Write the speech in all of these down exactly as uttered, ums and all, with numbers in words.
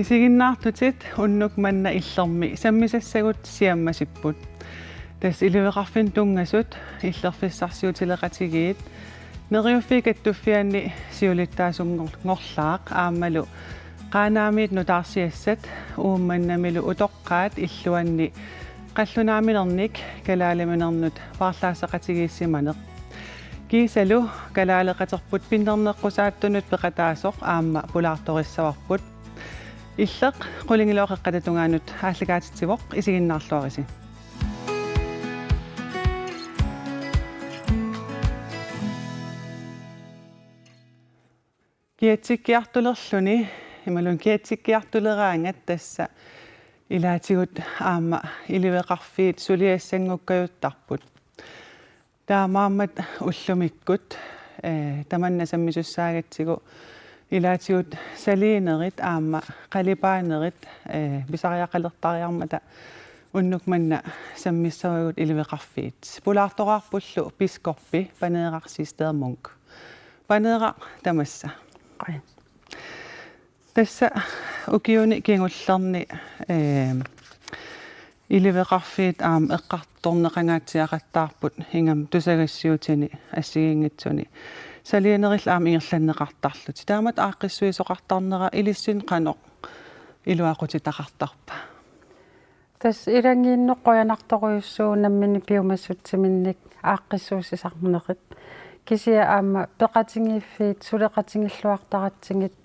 Isiginnaartutit unnuk manna illermi sammisassagut siammasipput. Tassa iliveqarfinnut tunngasut illerfissarsiutileqatigiit Neriuffiit Kattuffianni siulittaasunngorlaaq aammalu Qaanaamiit nutaarsiassat Uummannamilu utoqqaat illuanni qallunaaminernik kalaaliminermut paarlaasseqatigiissimaneq. Kiisalu kalaaleqaterput pinnerneqqusaattunut peqataasoq aamma pulaartorissavarput. Illeq qulingiluat qeqqata tungaanut aallakaatitsivoq, isiginnaarluarisi. Kiatsikkiartulerluni, imaluunniit kiatsikkiartuleraangat tassa ilaatigut aamma iliveqarfiit suliassanngukkajuttarput. Taamaammat ullumikkut, eh, tamanna sammisussaagatsigu ilaatigut saliinerit aamma qalipaanerit, eh, pisariaqalertariarmata unnuk manna sammissavagut iliveqarfiit. Pulaartoraarpullu biskoppi Paneeraq Sistermunk. Paneeraq tamassa. Qaa. Tassa ukiuni kingullerni, eh, iliveqarfiit aamma eqqartorneqangaatsiaqattaarput ingammik tusagassiutini assigiinngitsuni. Saliinerillu aamma ingerlanneqartarlutik. Taamatut aaqqissuisoqartarnera ilissinnut qanoq iluaqutitaqartarpa? Tassa ilagiinnut qujanartorujussuuvoq namminneq piumassutsiminnik aaqqissuussisarnerit. Kisianni aamma peqatigiiffiit suleqatigilluartaratsigit,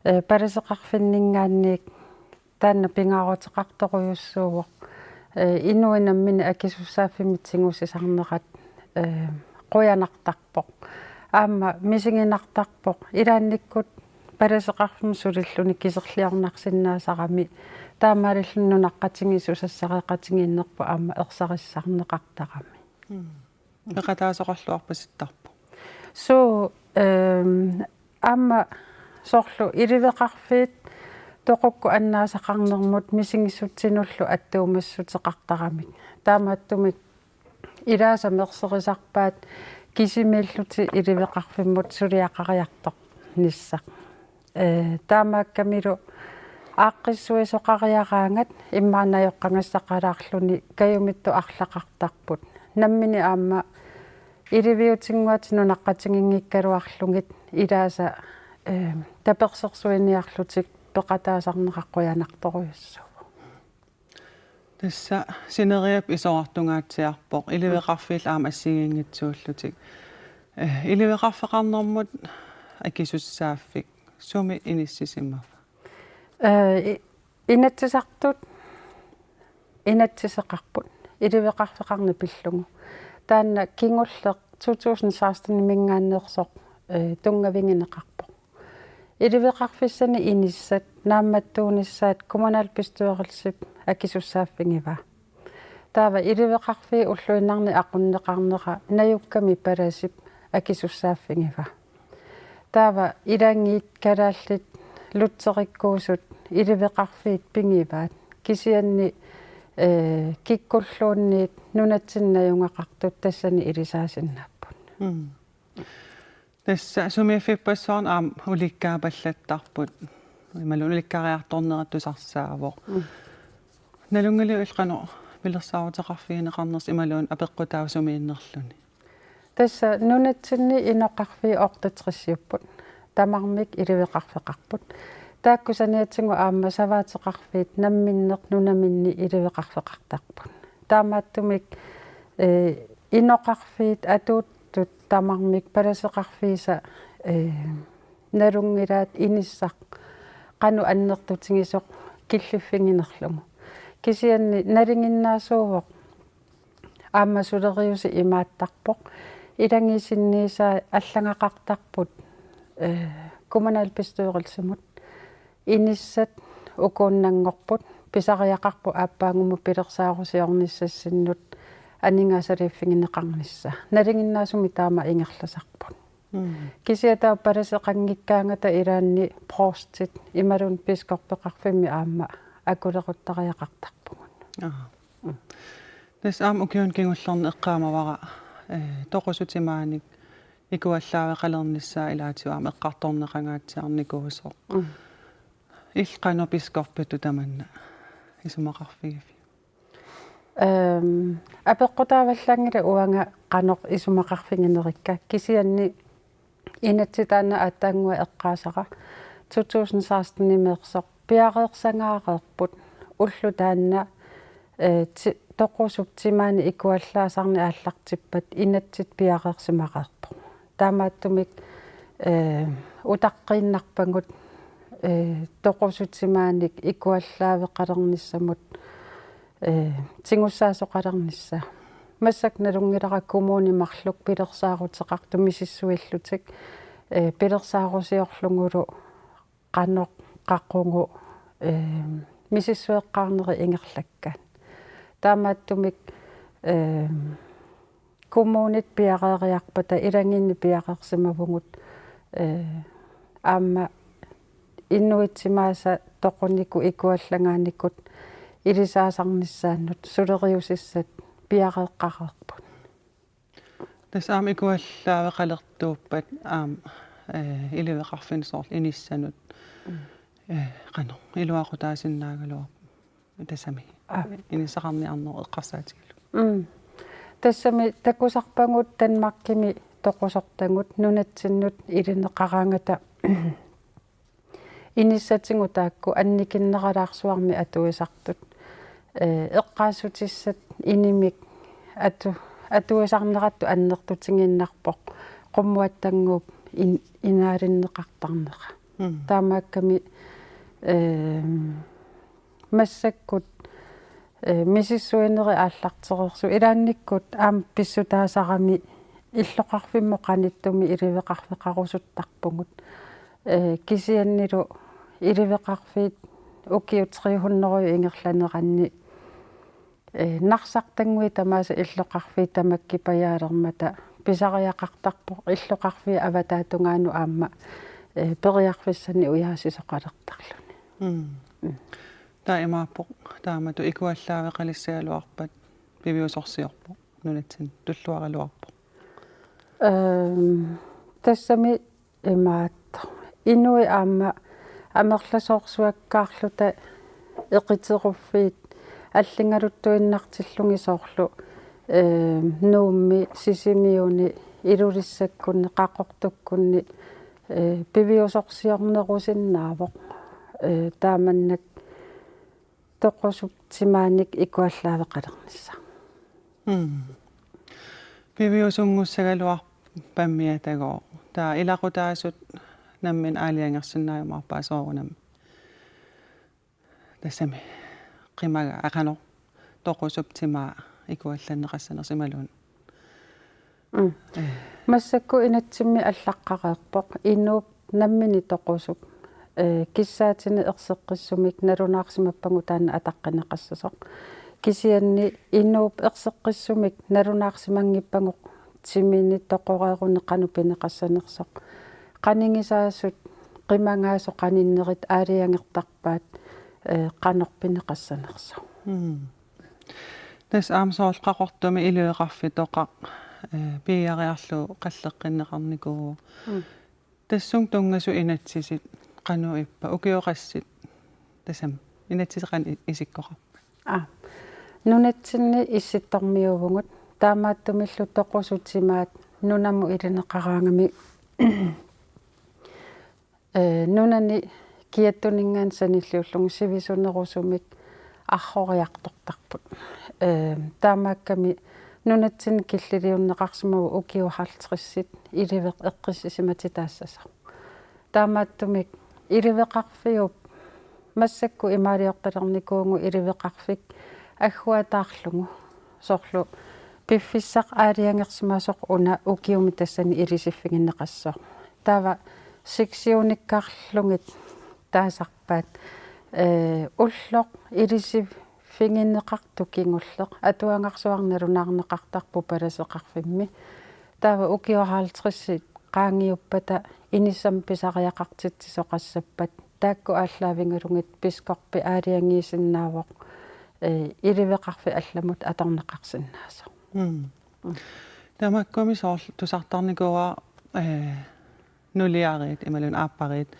eh, palaseqarfinninngaanniit taanna pingaaruteqartorujussuuvoq. Eh, inuit namminneq akisussaaffimmik tigusisarnerat, eh, qujanartarpoq. Aamma misiginartarpoq. Ilaannikkut palaseqarfimmut sulilluni kiserliornarsinnaasarami. Taamaalilluni nunaqqatigiit susassareqatigiinnerput aamma ersarissarneqartarami. Mm. Peqataasoqarluarpasittarpoq. Suu, ehm, aamma soorlu iliveqarfiit toqukkut annaasaqarnermut misigissutsinullu attuumassuteqartaramik. Taamaattumik ilaasa merserisarpaat kisimiillutik iliveqarfimmut suliaqariartornissaq. Eh, taamaakkamilu aaqqissuisoqariaraangat immaqa najoqqagassaqalaarluni kajumittut arlaqartarput. Nammineq aamma iliviutinnguatik nunaqqatiginngikkaluarlugit ilaasa, eh, tapersersuiniarlutik peqataasarnerat qujanartorujussuuvoq. Tassa sineriak isorartungaatsiarpoq, iliveqarfiillu aamma assigiinngitsuullutik. Eh, iliveqarfeqarnermut akisussaaffik sumi inissisimava? Eh, i-, Inatsisartut inatsiseqarput iliveqarfeqarneq pillugu. Taanna kingulleq to tusind seksten-iminngaanneersoq, eh, tunngavigineqarpoq. Iliveqarfissanik inissat naammattuunissaat kommunalbestyrelsip akisussaaffigivaa. Taava iliveqarfiit ulluinnarni aqunneqarnera najukkami palasip akisussaaffigivaa. Taava ilagiit kalaallit lutherikkuusut iliveqarfiit pigivaat. Kisianni, eh, kikkulluunniit nunatsinni najugaqartut tassani ilisaasinnaapput. Mm. Tassa sumiiffippassuarnut aamma ulikkaapallattarput. Imaluunniit ulikkariartornerat tusarsaavoq. Mm. Nalunngiliuk illit qanoq pilersaaruteqarfigineqarnersoq imaluunniit apeqqutaavoq sumiinnerluni? Tassa nunatsinni inoqarfiit otteogtresiupput. Tamarmik iliveqarfeqarput. Taakku saniatigut aamma savaateqarfiit namminneq nunaminni iliveqarfeqartarput. Taamaattumik, eh, inoqarfiit atuuttut tamarmik palaseqarfiisa, eh, nalunngilaat inissaq qanoq annertutigisoq killiffiginerlugu. Kisianni nalinginnaasuuvoq aamma suleriuseq imaattarpoq. Ilagiit sinniisaat allagaqartarput, eh, kommunalbestyrelsimut. Inissat ukuunnanngorput, pisariaqarpoq aappaagumu pilersaarusiornissassinnut aningaasaliiffigineqarnissaa. Nalinginnaasumik taama ingerlasarput. Mm. Kisianni taava palaseqanngikkaangata ilaanni provstit imaluunniit biskoppeqarfimmi aamma akuleruttariaqartarpugut. Aha. Mm. Tassa aamma ukiuni kingullerni eqqaamavara, eh, toqusutimaanik ikuallaaveqalernissaa ilaatigut aamma eqqartorneqangaatsiarnikuusoq. Mm. Illit qanoq piskorpittut tamanna isumaqarfigiviuk? Ehm, apeqqutaavallaanngilaq uanga qanoq isumaqarfiginerikka, kisianni inatsit taanna aatsaannguaq eqqaasara to tusind seksten-imeersoq piareersagaareerput ulloq taanna, eh, ti-, toqusup timaani ikuallaasarneq aallartippat inatsit piareersimareerpoq. Taamaattumik, eh, utaqqiinnarpagut, eh, toqusut timaanik ikuallaaveqalernissamut, eh, tigussaasoqalernissaa. Massakkut nalunngilara kommunit marluk pilersaaruteqartut misissuillutik, eh, pilersaarusiorlugulu qanoq, qaqugu, eh, misissueqqaarnerit ingerlakkaat. Taamaattumik, eh, kommunit piareeriarpata ilagiinni piareersimavugut, eh, aamma inuit timaasa toqunikut ikuallagaanikut ilisaasarnissaannut suleriusissat piareeqqareerput. Tassa aamma ikuallaaveqalertuuppat aamma, eh, iliveqarfinni soorlu inissanut, mm, eh, qanoq iluaqutaasinnaagaluarpoq. Tassami. Aa. Inissaqarniarneq eqqarsaatigalugu. Mm. Tassami takusarpagut Danmarkimi toqusortagut nunatsinnut ilineqaraangata inissatigut taakku annikinneralaarsuarmik atuisartut. Eh, eqqaassutissat inimik atu-, atuisarnerattut annertutigiinnarpoq qummuattannguup in-, inaalinneqartarnera. Mm. Taamaakkami, eh, massakkut, eh, misissuinerit aallartereersut ilaannikkut aamma pissutaasarami illoqarfimmut qanittumi iliveqarfeqarusuttarpugut. Eh, kisiannilu iliveqarfiit ukiut tre hundrede ingerlaneranni, eh, narsartannguit tamaasa illoqarfiit tamakkipajaalermata pisariaqartarpoq illoqarfiit avataatungaanut aamma, eh, periarfissanik ujaasisoqalertarluni. Mm. Mm. Taava imaappoq taamatut ikuallaaveqalissagaluarpat piviusorsiorpoq, nunatsinni tulluaraluarpoq. Ehm, tassami imaattoq. Inuit aamma amerlasoorsuakkaarluta eqiteruffiit alligaluttuinnartillugit soorlu, ehm, Nuummi, Sisimiuni, Ilulissakkunni, Qaqortukkunni, eh, piviusorsiornerusinnaavoq, eh, taamannak toqusup timaanik ikuallaaveqalernissaa. Mm. Piviusunngussagaluarpammi atagooq. Taava ilaqutaasut namminneq aalajangersinnaajumaarpaat soorunami. Tassami qimaga aqanoq toqusup timaa ikuallanneqassanersoq imaluunniit. Mm. Eh. Massakkut inatsimmi allaqqareerpoq inuup nammineq toqusup, eh, kissaatinik erseqqissumik nalunaarsimappagu taanna ataqqineqassasoq. Kisianni inuup erseqqissumik nalunaarsimanngippagu timinik toqoreerunik qanoq pineqassanersoq. Qanigisaasut qimagaasut qaninnerit aalajangertarpaat, eh, qanoq pineqassanersoq. Mm. Tassa aamma soorlu Qaqortumi iliveqarfitoqaq, eh, piiariarlugu qalleqqinneqarnikuuvoq. Mm. Tassunga tunngasut inatsisit qanoq ippa, ukioqassit tassami inatsisit qanoq i-, isikkoqarpat? Aa. Nunatsinni issittormiuuvugut, taamaattumillu toqusup timaat nunamut ilineqaraangami eh, nunani kiattuninngaanniit sanilliullugu sivisunerusumik arroriartortarput. Eh, taamaakkami nunatsinni killiliunneqarsimavoq ukiut halvtredsit iliveq eqqissisimatitaassasoq. Taamaattumik iliveqarfiup massakkut imaaliortalernikuuvugut iliveqarfik agguataarlugu. Soorlu piffissaq aalajangersimasoq una ukiumi tassani ilisiffigineqassasoq. Taava sektionikkaarlugit taasarpaat, eh, ulloq ilisiffigineqartoq kingulleq atuagarsuarmi nalunaarneqartarpoq palaseqarfimmi. Taava ukiut halvtredsit qaangiuppata inissamik pisariaqartitsisoqassappat taakku aallaavigalugit biskoppi aalajangiisinnaavoq, eh, iliveqarfik allamut atorneqarsinnaasoq. Mm. Mm. Tamakkumi soorlu tusartarnikuuara, eh, nuliariit imaluunniit aappariit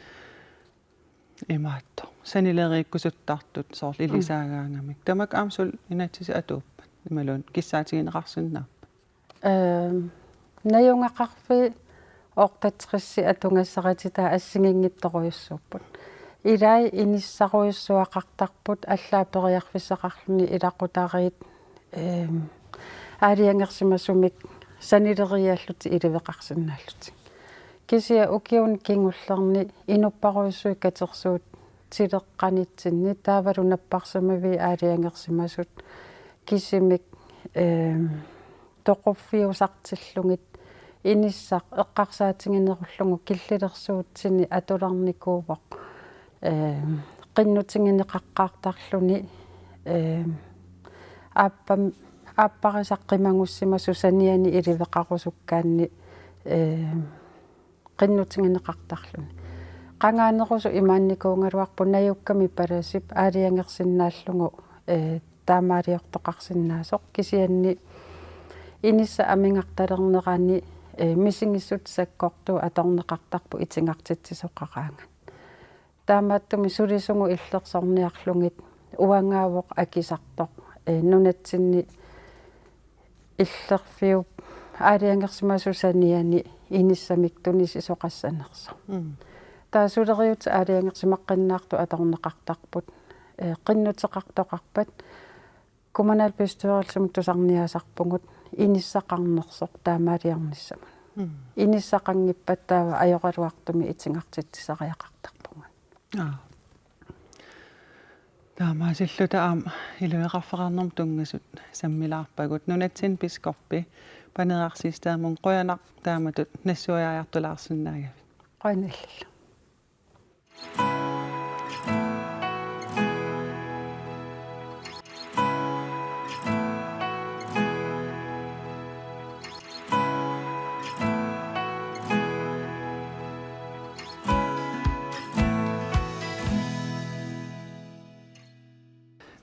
imaattoq sanileriikkusuttartut soorlu Mm. ilisaagaangamik. Tamakku aamma suli inatsisit atuuppat imaluunniit kissaatigineqarsinnaappat? Ehm, najugaqarfiit otteogtres atugassaratik taava assigiinngitsorujussuupput. Ilai inissarujussuaqartarput allaat periarfissaqarluni ilaqutariit, ehm, aalajangersimasumik sanileriiaallutik iliveqarsinnaallutik. Kisianni ukiuni kingullerni inupparujussuit katersuutileqqanitsinni taavalu napparsimaviit aalajangersimasut kisimik, ehm, toquffiusartillugit inissaq eqqarsaatiginerullugu killilersuutini atulernikuuvoq, ehm, qinnutigineqaqqaartarluni, ehm, aappam-, aapparisaq qimagussimasoq saniani iliveqarusukkaanni, ehm, qinnutigineqartarluni. Qangaanerusoq imaannikuugaluarpoq najukkami palasip aalajangersinnaallugu, eh, taamaaliortoqarsinnaasoq kisianni inissaq amigartalernerani, eh, misigissutsit sakkortuut atorneqartarput itigartitsisoqaraangat. Taamaattumik sulisugut illersorniarlugit uangaavoq akisartoq, eh, nunatsinni illerfiup aalajangersimasoq saniani inissamik tunisisoqassanersoq. Mm. Taava suleriutit aalajangersimaqqinnaartut atorneqartarput, eh, qinnuteqartoqarpat kommunalbestyrelsimut tusarniaasarpugut inissaqarnersoq taamaaliornissamut. Mm. Inissaqanngippat taava ajoraluartumik itigartitsisariaqartarpugut. Aa. Taamaasilluta aamma iliveqarfeqarnermut tunngasut sammilaarpagut. Nunatsinni biskoppi Paneeraq Siegstadimut qujanaq taamatut nassuiaajartulaarsinnaagavit. Qujanaq illillu.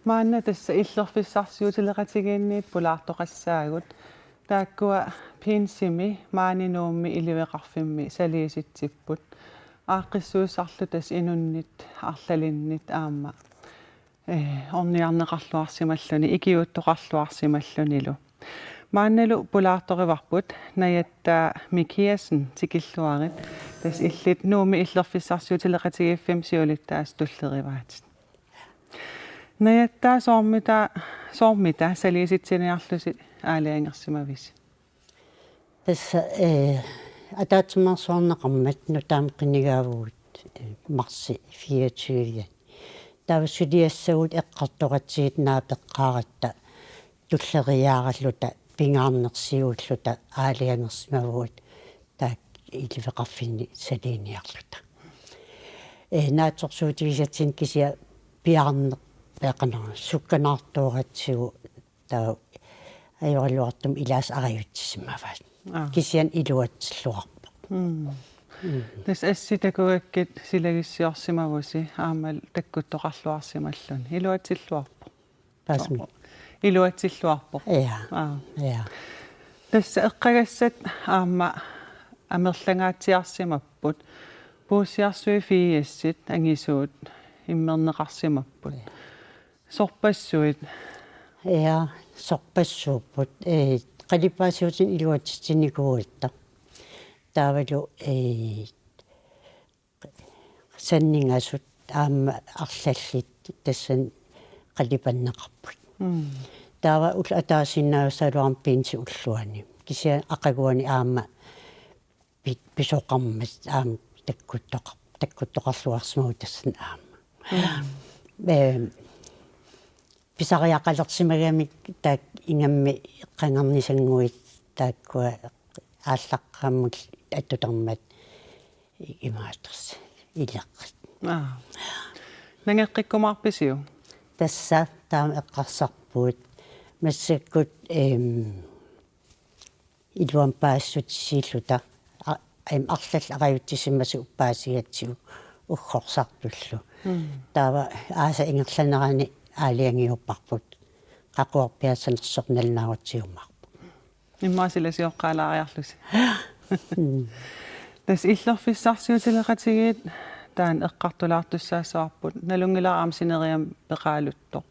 Maanna tassa illerfissarsiutileqatigiinniit pulaartoqassaagut. Taakkua Pinsimi maani Nuummi iliveqarfimmi saliisitsipput. Aaqqissuussarlu tassa inunnit arlalinnit aamma, eh, ornigarneqarluarsimalluni, ikiuuttoqarluarsimallunilu. Maannalu pulaartorivarput Najatta Mikiassen, tikilluarit. Tassa illit Nuummi illerfissarsiutileqatigiiffimmi siulittaasut tullerivaatit. Najatta, soormita, soormita saliisitsiniarlusi aalajangersimavisi? Tassa, eh, ataatsimeersuarneqarmat nutaamik qinigaavugut, eh, marsi fireogtyve. Taava suliassagut eqqartoratsigit naapeqqaaratta tulleriiaaralluta pingaarnersiuulluta aalajangersimavugut taakku iliveqarfinni saliiniarluta. Eh, naatsorsuutigisatsinnik kisianni piaarneq peqanera sukkanaartooratsigu taava ajoraluartumik ilaasa arajutsisimavaat. Aa. Kisianni iluatsilluarpoq. Mm. Mm. Tassa assit takugakkit silagissiorsimavusi aamma takkuttoqarluarsimalluni. Iluatsilluarpoq. Paasimi. Iluatsilluarpoq. Ja. Aa. Ja. Tassa eqqagassat aamma amerlangaatsiarsimapput. Puussiarsuit fireogtres angisuut immerneqarsimapput. Ja. Sorpassuit? Ja, sorpassuupput. Eh, qalipaasiutinik iluatsitsinikuugatta. Taavalu, eh, sanningasut aamma arlallit tassani qalipanneqarput. Mm. Taava ullut ataasiinnaagaluarput Pinsi ulluani. Kisianni aqaguani aamma pi-, pisoqarmat aamma takkuttoqar-, takkuttoqarluarsimavugut tassani aamma. Mm. Ehm, pisariaqalersimagamik taakku ingammik qangarnisannguit taakkua aallaqqaammut attutarmat imaattoq ileqqat. Aa. Nangeqqikkumaarpisiuk? Tassa taama eqqarsarpugut. Massakkut, ehm, iluamik paasissutissiilluta. A-, em, arlallit arajutsisimasut uppaasigatsigu uggorsartullu. Mm. Taava aasap ingerlanerani aalajangiupparput. Qaqugu piaarnersoq nalunaarutsiumaarpoq. Immaqa silasioqqaalaariarlusi. Mm. Tassa illerfissarsiutileqatigiit taanna eqqartulaartussaassavarput, nalunngilara aamma sineriammi peqaaluttoq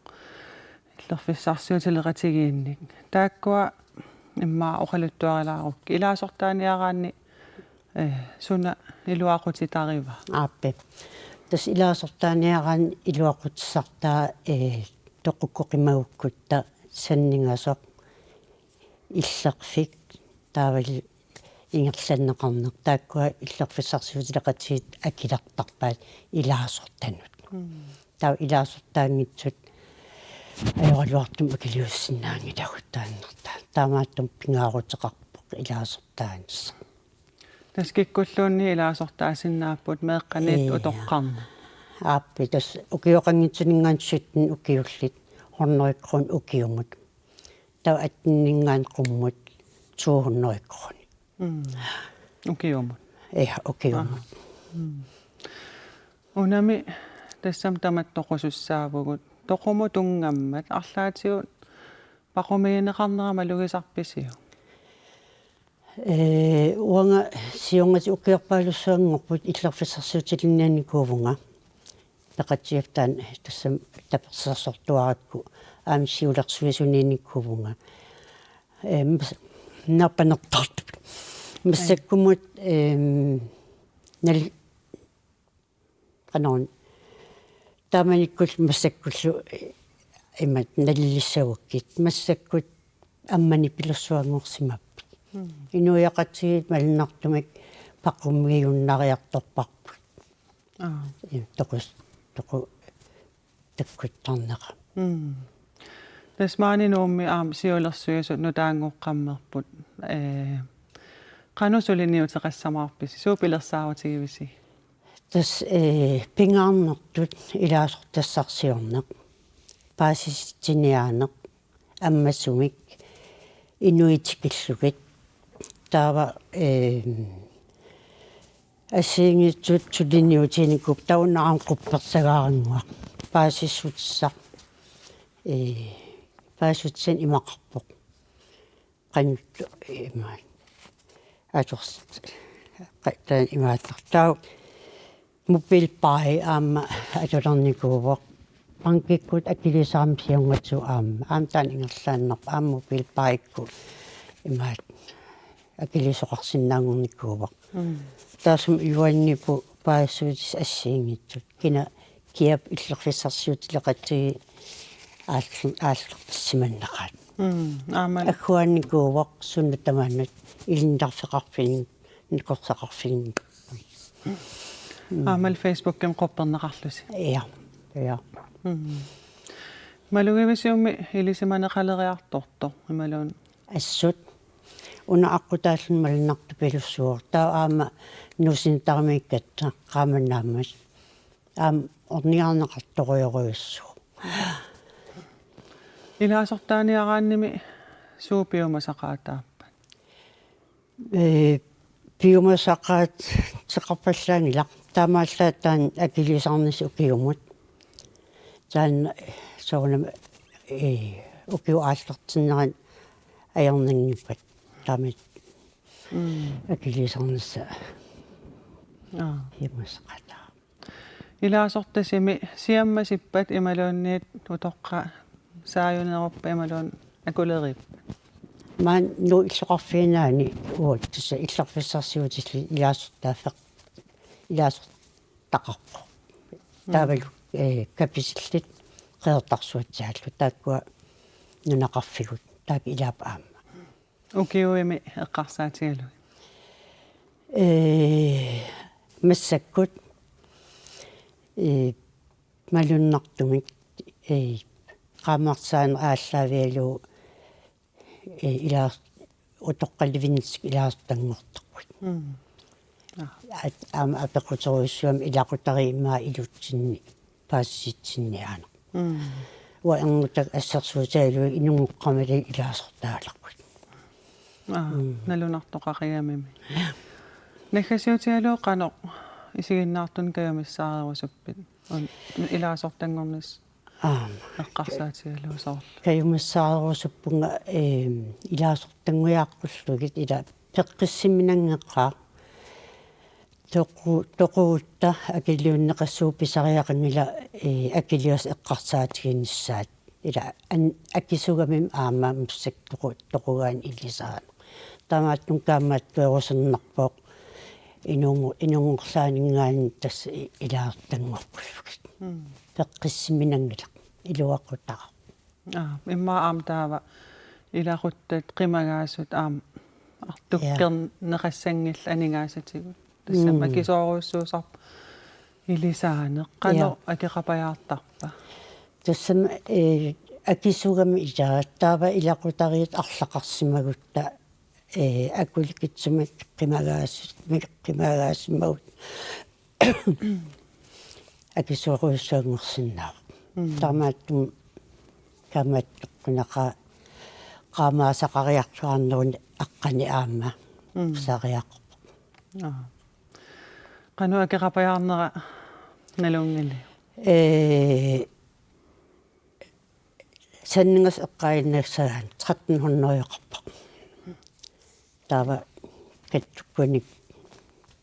illerfissarsiutileqatigiinnik. Taakkua immaqa oqaluttuarilaarukkit. Ilaasortaaniaraanni, eh, suna iluaqutitariva? Aappi. Tassa ilaasortaaniaraanni iluaqutissartaa, eh, toqukkut qimagukkutta sanningasoq, illerfik, taavalu ingerlanneqarneq, taakkua illerfissarsiutileqatigiit akilertarpaat ilaasortanut. Mm. Taava ilaasortaanngitsut ajoraluartumik akiliussinnaanngilagut taannertaa. Taamaattumik pingaaruteqarpoq ilaasortaanissaq. Tassa kikkulluunniit ilaasortaasinnaapput meeqqaniit, ee, utoqqarnut. Aappi, tassa ukioqanngitsuninngaanniit sytten ukiullit hundrede kroner ukiumut. Taava atteninngaanniit qummut to hundrede kroner. Mm. Ukiumut. Ja, ukiumut. Aha. Mm. Unami tassami tamatta toqusussaavugut. Toqumut tunngammat arlaatigut paqumigineqarnera malugisarpisiuk? Ee, uanga siornatigut ukiorpaalussuanngorput illerfissarsiutilinniarnikuuvunga. Peqatigiiffik taanna tassami tapersersortuarakku aamma siulersuisuniarnikuuvunga. Ee, mas-, nappanertartut. Massakkumut, eem, nal-, qanoruna, taamanikkullu massakkullu, eh, imatut nalilissavakkit. Massakkut ammanipilussuanngorsimapput. Mm. Inuiaqatigiit malunnartumik paqumigiunnariartorparput. Aa. Ee, toqus-, toqu-, takkuttarnera. Mm. Tassa maani Nuummi aamma siulersuisut nutaanngoqqammerput. Ee, qanoq suliniuteqassamaarpisi, suut pilersaarutigivisi? Tassa, ee, pingaarnertut ilaasortassarsiorneq, paasisitsiniaaneq, ammasumik inuit tikillugit. Taava, ee, assigiinngitsut suliniutiginikuupput, taava una aamma quppersagaarannguaq. Paasissutissaq. Ee, paasissutissaq imaqarpoq. Qanittu ima. Ators-, qa-, taanna imaattoq. Taava MobilePay aamma atulernikuuvoq. Bankikkut akiliisarami siornatigut aamma. Aamma taanna ingerlaannarpoq, aamma MobilePayikkut imaat akiliisoqarsinnaanngornikuuvoq. Mm. Taassuma iluaniippoq paasissutissat assigiinngitsut. Kina kiap illerfissarsiutileqatigiit aallu-, aallartissimaneraat. Mm, aamma. Agguaannikuuvoq suna tamanut ilinniarfeqarfinnut, nakorsaqarfinnut. Mm. Aamma Facebookimi qupperneqarlusi. Ja, ja. Mm. Malugivisiummi ilisimaneqaleriartortoq, imaluunniit? Assut. Una aqqutaalluni malunnartupilussuuvoq. Taava aamma nuussinitaramiikkatta qaammat naammat. Aamma ornigarneqartorujorujussuuvoq. Ilaasortaaniaraannimi suut piumasaqaataappat? Ee, piumasaqaateqarpallaanngilaq. Taamaallaat taanna akiliisarnissaq ukiumut. Taanna soorunami, ee, ukiut aallartinnerat ajornanngippat. Taamaallaat Mm. Akiliisarnissaq. Aa. Piumasaqaataavoq. Ilaasortasimi siammasippat imaluunniit utoqqaat saajuneruppat imaluunniit akuleriippat? Maani Nuup illoqarfiinaani uagut tassa illerfissarsiutillit ilaasortaaffeq-, ilaasortaqarpoq. Mm. Taavalu, eh, Kapisillit Qeqertarsuatsiaallu taakkua nunaqarfigut, taakku ilaapput aamma. Ukiumi eqqarsaatigalugit? Ee, massakkut, ee, malunnartumik, ee, qaammarsaaneq aallaavigalugu, ee, ilaa-, utoqqalivinnissaat ilaasortanngortarput. Mm. Aa. At-, aamma apeqquterujussuarmik ilaqutariit immaqa ilutsinni paasisitsiniaaneq. Mm. Uanga ernuttakka assersuutigalugu inunngoqqamali ilaasortaalerput. Aa, mm. Nalunartoqaqigamimi. Ja. Naggasiutigalugu qanoq isiginnaartunut kajumissaarerusuppit? Un-, ilaasortanngornissaq. Aamma. Eqqarsaatigalugu soorlu. Kajumissaarerusupput, eem, ilaasortanngujaaqqullugit ila peqqissimminanngeqaaq. Toqu-, toqugutta akiliunneqassuup pisariaqanngilaq, ee, akiligassat eqqarsaatiginissaat. Ila an-, akisugamik aamma massakkut toqu-, toqugaanni ilisaaneq. Taamaattumik kaammattuerusernarpoq inungu-, inunngorlaaninngaanniit tassa i-, ilaartanngorpullugit. Mm. Peqqissiminanngilaq, iluaqutaq. Aa, immaqa aamma taava ilaquttat qimagaasut aamma artukkerneqassanngillat aningaasatigut. Tassami Mm. akisoorujussuusarpoq ilisaaneq. Qanoq Ja. akeqapajaartarpa? Tassami, ee, akisugamik ilaat taava ilaqutariit arlaqarsimagutta, ee, akulikitsumik qimagaas-, qimagaasimagutta akisoorujussuanngorsinnaavoq. Mm. Taamaattumik kaammattoqqunaqa qaamaasaqariarluarneruni aqqani aamma Mm. pisariaqarpoq. Aa. Qanoq akeqapajaarnera nalunngiliuk? Ee, sanningaasoq eqqaaginnassagaanni tretten hundredeqarpoq. Taava kattukkunik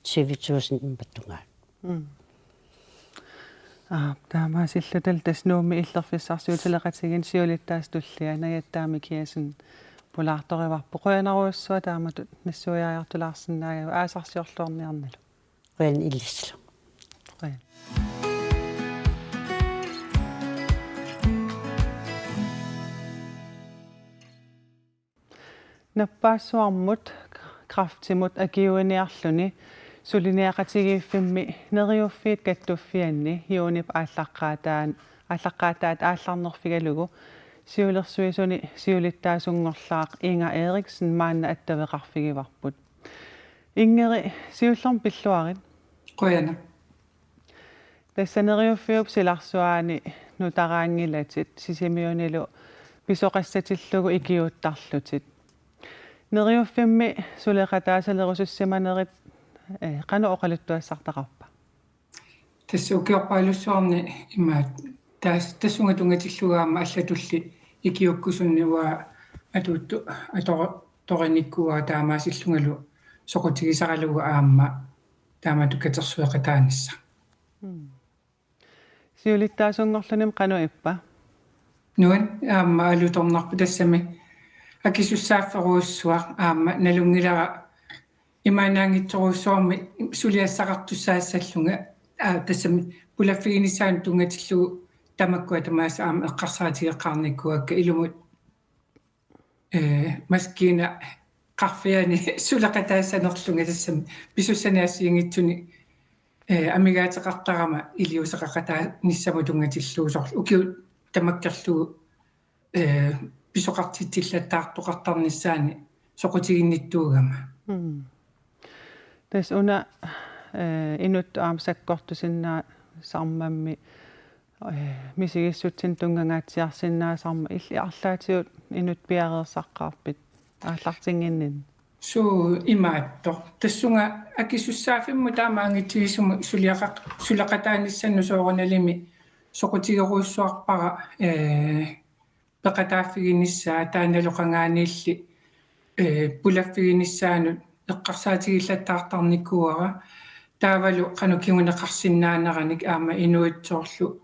syv tusind imatut tungaanut. Mm. Aa, taamaasilluta tassa Nuummi Illerfissarsiutit Suleqatigiinni siulittaasup tullia Najatta Mikiassen pulaartorivarput. Qujanarujussuaq taamatut nassuiaajartulaarsinnaagavit, aasarsiorluarniarnilu. Qujan ilislu. Qujan. Nappaassuarmut, kræftimut akiuiniarluni suliniaqatigiiffimmi Neriuffiit Kattuffianni juunip aallaqqaataan-, aallaqqaataata aallarnerfigalugu siulersuisuni siulittaasunngorlaaq Inger Eriksen maanna attaveqarfigivarput. Ingeri, siullermik pilluarit. Qujanaq. Tassa Neriuffiup silarsuaani nutaraanngilatit Sisimiunilu pisoqassatillugu ikiuuttarlutit. Neriuffimmi suleqataasalerusussimanerit, eh, qanoq oqaluttuassartaqarpa? Tassa ukiorpaalussuarni imaat taas-, tassunga tunngatillugu aamma allatulli ikiuukkusunni uanga atuuttu-, atoro-, atorinikuuara taamaasillungalu soqutigisaralugu aamma taamatut katersueqataanissaq. Mm. Siulittaasunngorlunimi qanoq ippa? Nuann-, aamma alutornarpoq tassami akisussaafferujussuaq aamma nalunngilara imaannaanngitsorujussuarmik suliassaqartussaassallunga, aa, tassami pulaffiginissaanut tunngatillugu tamakku tamaasa aamma eqqarsaatigeqqaarnikuuakka ilumut, ee, maskiinaqarfiani suleqataassanerlunga tassami pisussanik assigiinngitsunik, ee, amigaateqartarama iliuuseqaqataanissamut tunngatillugu soorlu ukiut tamakkerlugu, ee, pisoqartitsillattaartoqartarnissaanni soqutiginnittuugama. Mm. Tassa una, ee, inuttut aamma sakkortusinnaasarmammi, ee, misigissutsinik tunngangaatsiarsinnaasarmat illit arlaatigut inuttut piareersaqqaarpit aallartinnginninni? Suu, imaattoq. Tassunga akisussaaffimmut taamaanngitsigisumik suliaqaq-, suleqataanissannut soorunalimi soqutigerujussuarpara, ee, peqataaffiginissaa taannalu qangaaniilli, ee, pulaffiginissaanut eqqarsaatigillattaartarnikuuara. Taavalu qanoq kinguneqarsinnaaneranik aamma inuit soorlu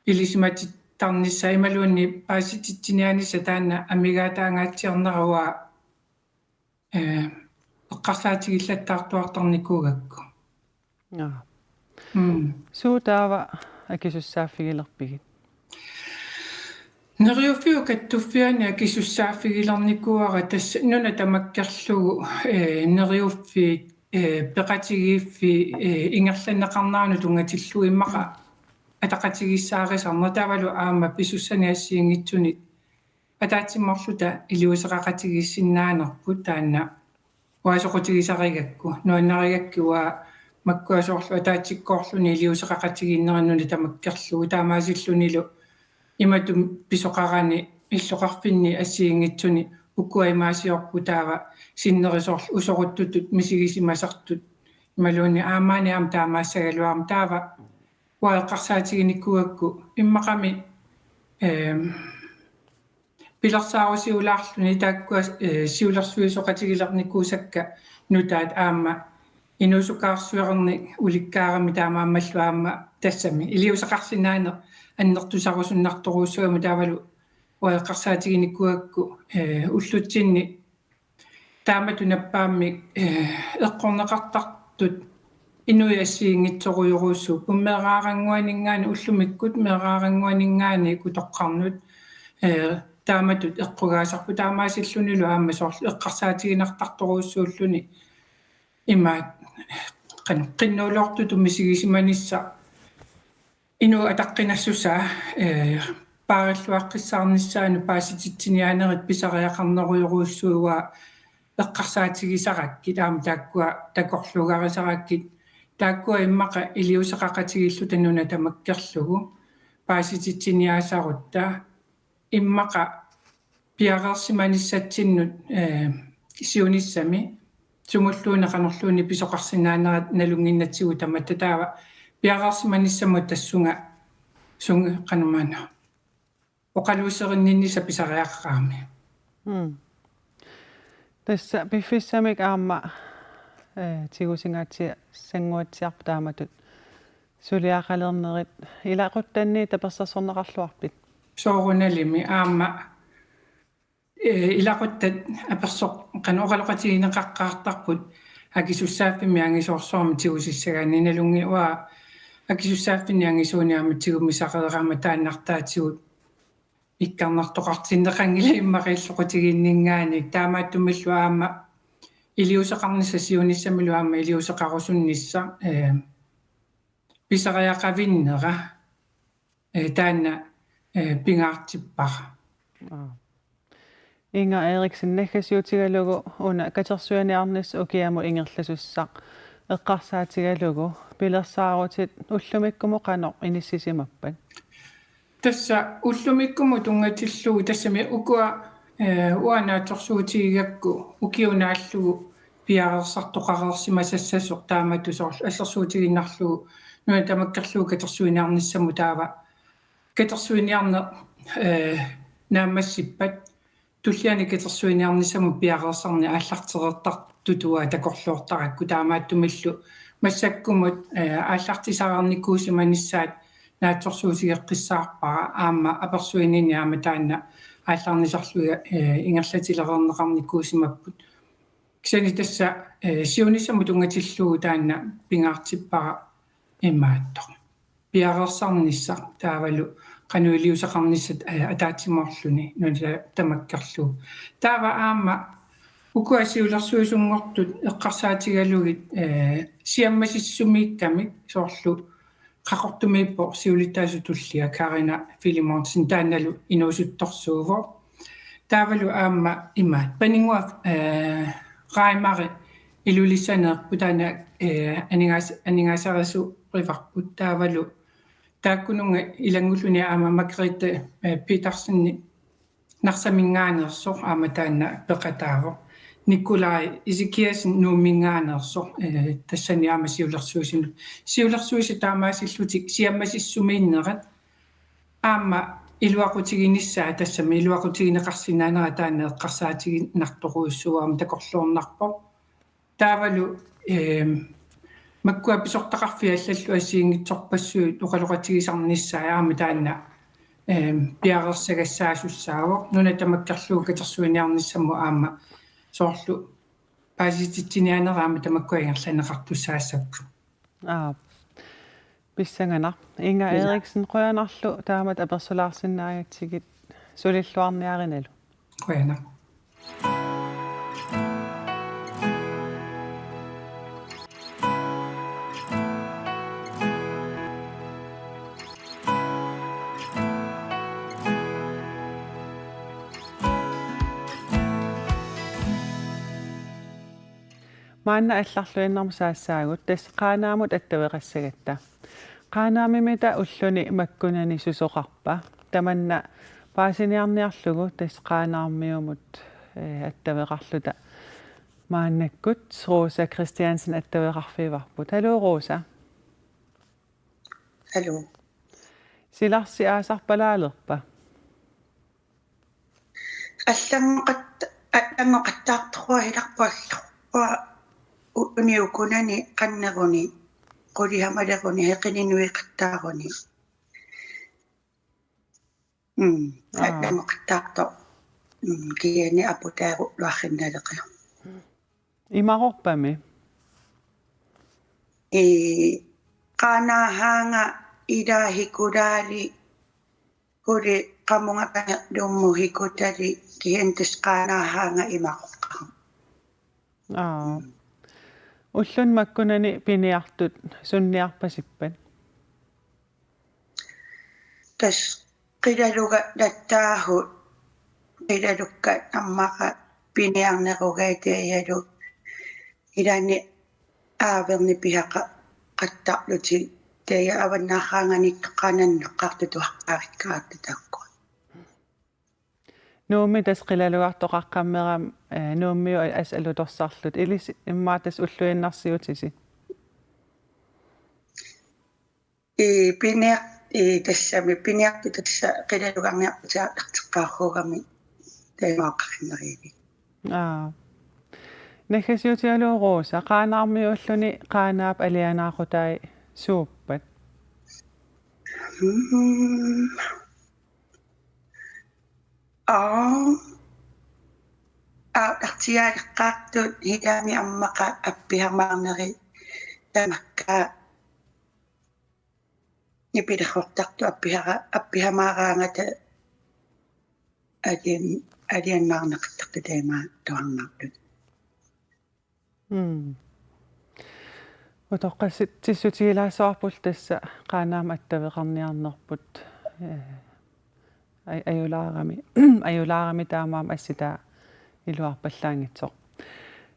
ilisimatittarnissaa imaluunniit paasititsiniaanissaq taanna amigaataangaatsiarnera uanga, ee, eqqarsaatigillattaartuartarnikuugakku. Jaa. Mm. Suut taava akisussaaffigilerpigit? Neriuffiup Kattuffianni akisussaaffigilernikkuuara tassa nuna tamakkerlugu, ee, Neriuffiit, ee, peqatigiiffiit, ee, ingerlanneqarneranut tunngatillugu immaqa ataqatigiissaarisarneq taavalu aamma pisussanik assigiinngitsunik ataatsimorluta iliuuseqaqatigiissinnaanerput taanna uanga soqutigisarigakku, nuannarigakkit uanga makkua soorlu ataatsikkoorluni iliuuseqaqatigiinnerit nuna tamakkerlugu taamaasillunilu imatut pisoqarani illoqarfinni assigiinngitsuni ukua imaasiorput taava sinneri soorlu usoruttutut misigisimasartut imaluunniit aammaani aamma taamaassagaluarami taava uanga eqqarsaatiginikuugakku immaqami, ehm, pilersaarusiulaarluni taakkua, eh, siulersuisoqatigilernikuusakka nutaat aamma inuusukkaarsuarnik ulikkaarami taamaammallu aamma tassami iliuuseqarsinnaaneq annertusarusunnartorujussuugami taavalu uanga eqqarsaatiginikuugakku, eh, ullutsinni taamatut nappaammik, eh, eqqorneqartartut inuit assigiinngitsorujorujussuupput meeraarannguaninngaanniit ullumikkut meeraarannguaninngaanniit utoqqarnut, eh, taamatut eqqugaasarput taamaasillunilu aamma soorlu eqqarsaatiginartartorujussuulluni imaat qan-, qinnuuloortutut misigisimanissaq inuup ataqqinassusaa, eh, paarilluaqqissaarnissaanut paasititsiniaanerit pisariaqarnerujorujussuuaa eqqarsaatigisarakkit aamma taakkua takorluugarisarakkit taakkua immaqa iliuuseqaqatigiilluta nuna tamakkerlugu paasititsiniaasarutta immaqa piareersimanissatsinnut, eh, siunissami sumulluunniit qanorluunniit pisoqarsinnaanerat nalunnginnatsigu tamatta taava piareersimanissamut tassunga sunga qanormaanna oqaluuserinninnissaq pisariaqarami. Mm. Tassa piffissamik aamma, eh, tigusingaatsi-, sannguatsiarput taamatut suliaqalernerit ilaquttanni tapersersorneqarluarpit? Soorunalimi aamma, eh, ilaquttat apersoq-, qanoq oqaloqatigineqaqqaartarput akisussaaffimmik angisoorsuarmik tigusissagaanni nalunngilara akisussaaffinnik angisuunik aamma tigumisareerama taannartaatigut ikkarnartoqartinneqanngilaq immaqa illoqutigiinninngaanniit taamaattumillu aamma iliuuseqarnissaq siunissamilu aamma iliuuseqarusunnissaq, eh, pisariaqavinnera, eh, taanna, eh, pingaartippara. Aa. Inger Eriksen, naggasiutigalugu una katersuiniarnissaq ukiamut ingerlasussaq eqqarsaatigalugu pilersaarutit ullumikkumut qanoq inissisimappat? Tassa ullumikkumut tunngatillugu tassami ukua, eh, uanga naatsorsuutigigakku ukiup naallugu piareersartoqareersimasassasoq taamatut soorlu assersuutigiinnarlugu nuna tamakkerlugu katersuiniarnissamut taava katersuiniarneq, eh, naammassippat tulliani katersuiniarnissamut piareersarneq aallartereertartutut takorloortarakku taamaattumillu massakkumut, eh, aallartisareernikuusimanissaat naatsorsuutigeqqissaarpara aamma apersuininni aamma taanna aallarnisarlugit, eh, ingerlatilereerneqarnikuusimapput. Kisianni tassa, eh, siunissamut tunngatillugu taanna pingaartippara imaattoq. Piareersarnissaq taavalu qanoq iliuuseqarnissaq, eh, ataatsimoorluni nuna tamakkerlugu. Taava aamma ukua siulersuisunngortut eqqarsaatigalugit, eh, siammasissumikkamik soorlu Qaqortumiippoq siulittaasup tullia Karina Filemonsen taannalu inuusuttorsuuvoq. Taavalu aamma imaat Paninnguaq, eh, Raimari Ilulissaneerput taanna, eh, aningaas-, aningaasarisuurivarput taavalu taakkununnga ilanngulluni aamma Margrethe, eh, Petersen Narsaminngaanneersoq aamma taanna peqataavoq. Nikolaj Ezekiassen Nuumminngaanneersoq, eh, tassani aamma siulersuisunut. Siulersuisut taamaasillutik siammasissumiinnerat aamma iluaqutiginissaat tassami iluaqutigineqarsinnaanera taanna eqqarsaatigiinnartorujussuuvoq aamma takorloornarpoq. Taavalu, ehm, makkua pisortaqarfiit allallu assigiinngitsorpassuit oqaloqatigisarnissaat aamma taanna, ehm, piareersagassaasussaasoq. Nuna tamakkerlugu katersuiniarnissamut aamma soorlu paasititsiniaanerat aamma tamakkua ingerlanneqartussaassapput. Aap. Pissanganaq. Inger Eriksen, qujanarlu taamatut apersulaarsinnaagatsigit sulilluarniarinalu. Qujanaq. Maanna allarluinnarmut saassaagut, tassa Qaanaamut attaveqassagatta. Qaanaamimita ulluni makkunani susoqarpa? Tamanna paasiniarniarlugu tassa Qaanaarmiumut, eh, attaveqarluta maannakkut Rosa Christiansen attaveqarfiuvarput. Hallo, Rosa. Hallo. Silarsi aasarpalaalerpa? Allanngoqat-, allanngoqattaartoruagilarput aggerpaa. u-, uani ukunani qanneruni, quliamaleruni, heqininuiqattaaruni. Mm. Aa. Attaveqattaartoq. Mm, kisianni aputaarullaarsinnaleqisoq. Imaqorpami? Ee, Qaanaap haanga ilaa hikulaali, kuli qamunga kangerlummut hikutali, kisianni tassa Qaanaap haanga imaqoqqasoq. Aa. Mm. Ulluni makkunani piniartut sunniarpasippat? Tassa qilalugalattaarput, qilalukkat ammaqaat piniarnerugaat taavalu ilaanni aaverni pisaqattaarlutik, taava avannaarsaanganit toqqaannaq eqqartutuaqqaarikkaartut taakku. Nuummi tassa qilalugartoqaqqammerami, eh, Nuummiut as-, alutorsarlutik. Ilissi immaqa tassa ulluinnarsiutisi? Ee, piniar-, ee, tassami piniartut tassa qilalugarniartut aallarteqqaarugami taamaaqqinneriini. Aa. Naggasiutigalugu Rosa, Qaanaarmiuulluni Qaanaap alianaaqutai suuppat? Mm. Aa. Aallartiaaleqqaartut ilaanni ammaqaat appihamaarnerit tamakku nipilersortartut appihara-, appihamaaraangata alian-, alianaarneqartartut taamaattuarnartut. Mm. Utoqqatsissutigilaassavarput tassa Qaanaami attaveqarniarnerput, eh, aj-, ajulaarami, ajulaarami taamaammat assitaa iluarpallaanngitsoq.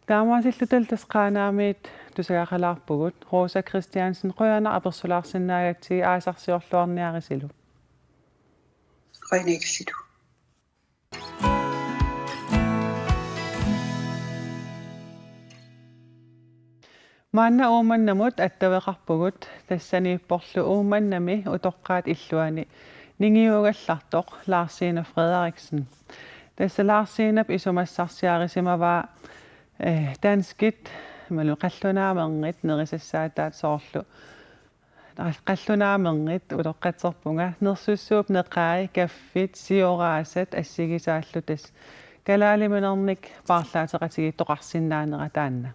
Taamaasillutalu tassa Qaanaamiit tusagaqalaarpugut. Rosa Christiansen, qujanaq apersulaarsinnaagatsigit, aasarsiorluarniarisilu. Qujanarsilu. Maanna Uummannamut attaveqarpugut, tassaniipporlu Uummannami utoqqaat illuanni ningiugallartoq Lars Signe Frederiksen. Tassa Lars Signep isumassarsiarisimavaa, eh, danskit, imaluunniit qallunaamernit nerisassaataat soorlu. Qal-, qallunaamernit utoqqatserpunga, nersussuup neqai, kaffit, sioraasat assigisaallu tassa kalaaliminernik paarlaateqatigiittoqarsinnaanera taanna.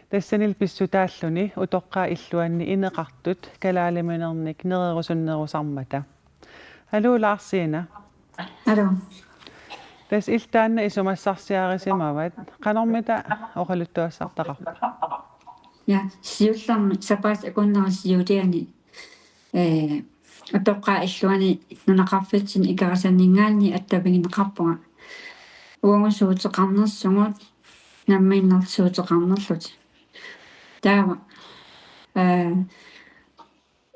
Tassanilu pissutaalluni utoqqaat illuanni ineqartut kalaaliminernik nererusunnerusarmata. Aluu, Lars Signe. Aluu. Tassa illit taanna isumassarsiarisimavat, qanormita oqaluttuassartaqarpa? Ja, siullermik sapaatip akunneri siuliani, eh, utoqqaat illuanni nunaqarfitsinni Ikerasanninngaanniit attavigineqarpunga. Uagut suuteqarnersugut, namminneq suuteqarnerlutik. Taava, eh,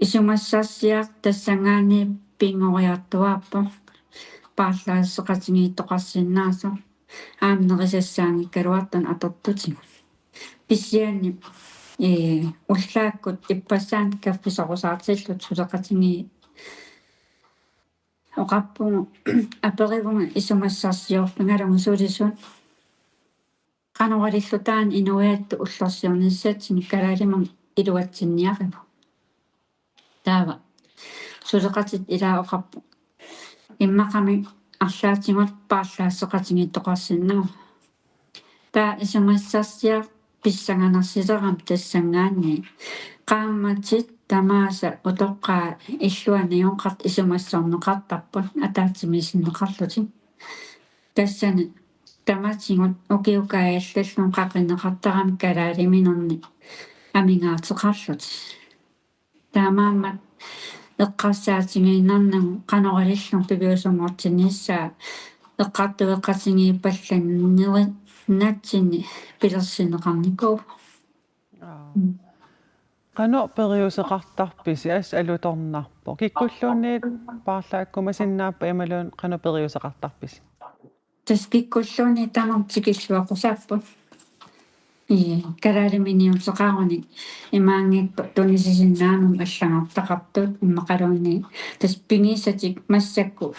isumassarsiaq tassanngaanniit pinngoriartuaarpoq, paarlaasseqatigiittoqarsinnaasoq, aamma nerisassaanngikkaluartut atortutigut. Kisianni, ee, ullaakkut ippassaani kaffisorusaartilluta suleqatigiit oqarpugut, aperivunga isumassarsiorfigalugu sulisut. Qanoq ililluta taanna inuiattut ullorsiornissatsinnut kalaalimineq iluatsinniarivoq. Taava suleqatitta ilaa oqarpoq: Immaqami arlaatigut paarlaasseqatigiittoqarsinnaavoq. Taava isumassarsiaq pissanganarsilerami tassanngaanniit. Qaammatit tamaasa utoqqaat illuanni oqartut isumassorneqartarput ataatsimiisinneqarlutik. Tassani tamatigut ukiukai allallu qaqinneqartarami kalaaliminernik amigaateqarlutik. Taamaammat eqqarsaatigiinnarnagu qanoq ilillugu piviusunngortinnissaa eqqartueqatigiippallanneri natsinni pilersinneqarnikuuvoq. Aa. Mm. Qanoq periuseqartarpisi, assut alutornarpoq? Kikkulluunniit paarlaakkumasinnaappat imaluunniit qanoq periuseqartarpisi? Tassa kikkulluunniit tamarmik tikilluaqqusaapput. Ii, kalaaliminiuteqaruni imaanngitsoq tunisisinnaanut allagartaqartut immaqaluunniit tassa pigisatik massakkut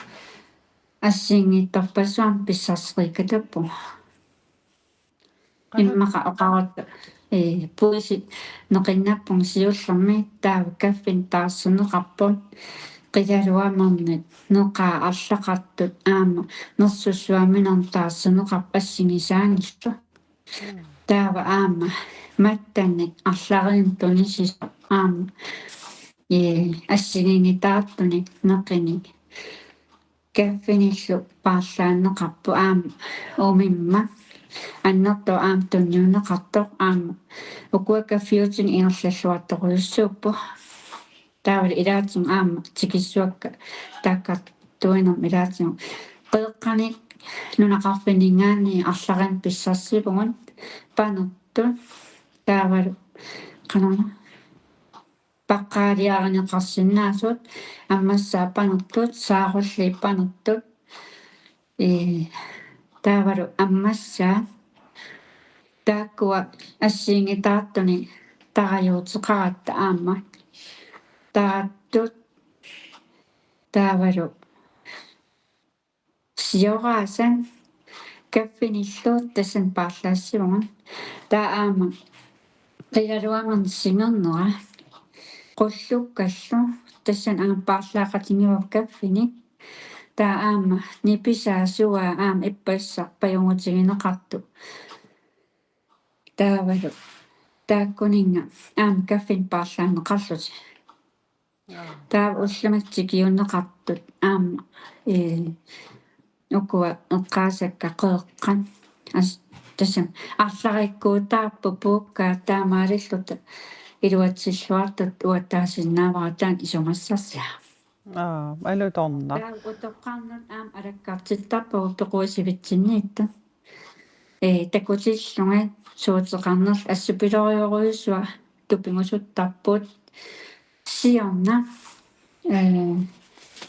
assigiinngitsorpassuarnik pissarsereeqqataapput. Immaqa oqarutta, ee, puisi neqinnappunga siullermi taava kaffinik taarserneqarpoq qilaluamernik neqaa arlaqartut aamma nersussuarminernik taarserneqarpoq assigisaanillu. Taava aamma mattanik arlariinnik tunisisoq aamma, ee, assigiinngitaartunik neqinik kaffinillu paarlaanneqarpoq aamma umimma annertooq aamma tunniunneqartoq aamma ukua kaffiutinik ingerlalluartorujussuupput. Taavalu ilaatigut aamma tikissuakka taakkartuinermut ilaatigut qeeqqanik nunaqarfinninngaanniit arlariinnik pissarsivugut panertut taavalu qanona paqqaaliarineqarsinnaasut ammassaat panertut, saarulliit panertut, ee, taavalu ammassaat taakkua assigiinngitaartunik tarajuuteqaratta aamma tarattut taavalu sioraasat kaffinillu tassani paarlaassivugut. Taava aamma qilaluamernik singernera qullukkallu tassani aamma paarlaaqatigivoq kaffinik. Taava aamma nipisaasuaa aamma ippassaq pajugutigineqartoq. Taavalu taakkuninnga aamma kaffinik paarlaanneqarlutik. Taava ullumikkut tikiunneqartut aamma, ee, ukua eqqaasakka qeeqqat. As-, tassami arlariikkuutaarput puukkaat taamaalilluta iluatsilluartut uattaasinnaavara taanna isumassarsiaq. Aa, alutornaq. Taava utoqqarnut aamma alakkartittarpagut pequisivitsinniittut. Ee, takutillugit suuteqarnerlu assut pilorujussuaq tupigusuttarput. Siorna, ee,